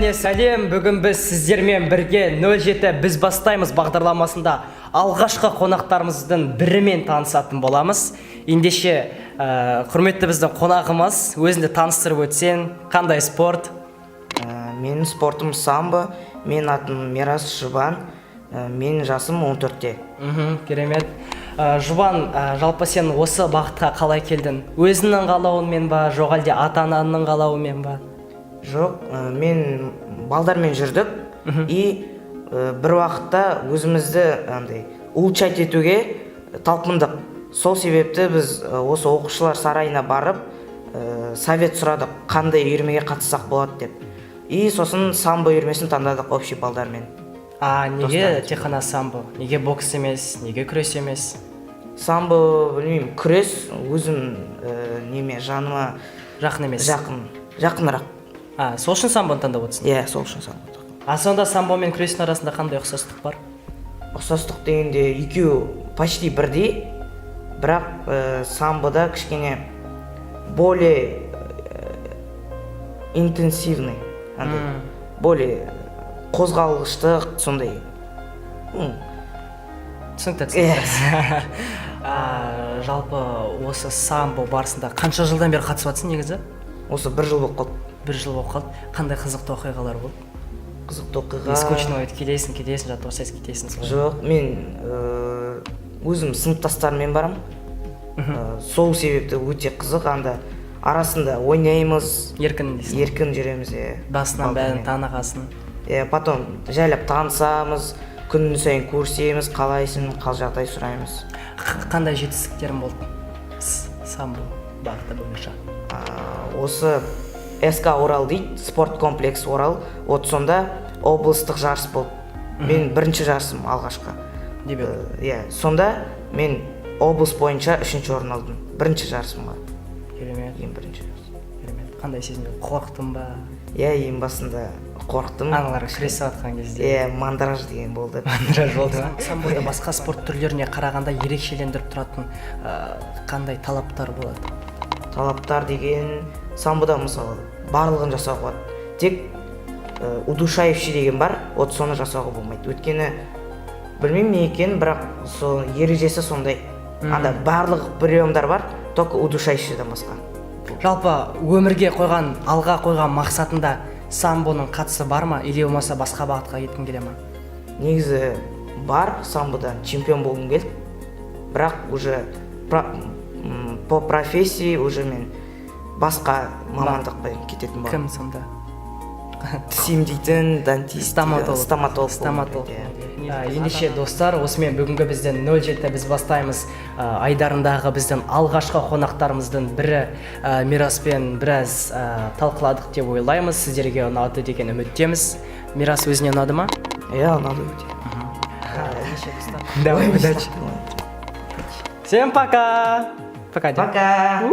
Бәріне сәлем! Бүгін біз сіздермен бірге 07 «Біз бастаймыз» бағдарламасында алғашқы қонақтарымыздың бірімен танысатын боламыз. Ендеше, құрметті біздің қонағымыз, өзіңді таныстырып өтсең, қандай спорт? Менің спортым самбо, менің атым Мирас Жұбан, менің жасым 14-те. Керемет. Жұбан, жалпы сен осы бағытқа қалай келдің? Өзіңнің қалауыңмен ба, жоқ әлде ата анаңның қалауымен ба? Жоқ, мен балдармен жүрдік и бір уақытта өзімізді андай улучшать етуге талпындық. Сол себепті біз осы оқушылар сарайына барып, совет сұрадық, қандай үйірмеге қатыссақ болады деп. И сосын самбо үйірмесін таңдадық общий балдармен. А неге Достарымыз. тек қана самбо? Неге бокс емес, неге күрес емес? Самбо, білмеймін, күрес өзім неме, жаныма жақын емес. Жақын, жақынырақ. А, сол үшін самбоны таңдап отырсың? Иә, сол үшін самбо. А сонда самбо мен күрестің арасында қандай ұқсастық бар? Ұқсастық дегенде, екеуі почти бірдей, бірақ самбода кішкене более интенсивный андай, более қозғалғыштық сондай. Түсінікті, түсінікті. А, жалпы осы самбо барысында қанша жылдан бері қатысып жатырсың негізі? Осы бір жыл болып қалды. Бір жыл болып қалды. Қандай қызықты оқиғалар болды? Қызықты оқиға? Не скучно өйтіп келесің, кетесің, жаттығу жасайсың, кетесің солай? Жоқ, мен өзім сыныптастарыммен барамын. Сол себепті өте қызық, анда арасында ойнаймыз. Еркін дейсің. Еркін жүреміз, иә. Басынан бәрін Балдармен. танығасын. Иә, потом жайлап танысамыз, күн сайын көрісеміз, қалайсың, қал жағдай сұраймыз. Қандай жетістіктерің болды самбо бағыты бойынша? Осы СК Орал дейді, спорт комплекс Орал, вот сонда облыстық жарыс болды, мен бірінші жарысым, алғашқы. Дебют. Иә, сонда мен облыс бойынша үшінші орын алдым бірінші жарысымға. Керемет. Ең бірінші жарыс. Керемет. Қандай сезім? Қорықтың ба? Иә, ең басында қорықтым. Аналар күресіп жатқан кезде? Иә, мандраж деген болды. Мандраж болды ма? Самбода басқа спорт түрлеріне қарағанда ерекшелендіріп тұратын қандай талаптар болады? Талаптар деген, самбода мысалы барлығын жасауға болады, тек удушающий деген бар, вот соны жасауға болмайды. Өйткені білмеймін не екенін, бірақ сол ережесі сондай, анда барлық приемдар бар, только удушающийдан басқа. Жалпы өмірге қойған, алға қойған мақсатында самбоның қатысы бар ма или болмаса басқа бағытқа кеткің келе ма? Негізі бар, самбодан чемпион болғым келді, бірақ уже по профессии уже мен басқа мамандықпен кететін боламын. Кім сонда? Тіс емдейтін дантист. Стоматолог. Стоматолог болғым Стоматолог. келеді, иә. Ендеше, достар, осымен бүгінгі біздің 07 «Біз бастаймыз» айдарындағы біздің алғашқы қонақтарымыздың бірі Мираспен біраз талқыладық деп ойлаймыз. Сіздерге ұнады деген үміттеміз. Мирас, өзіне ұнады ма? Иә, ұнады өте. Давай, удачи. Всем пока пока. Пока.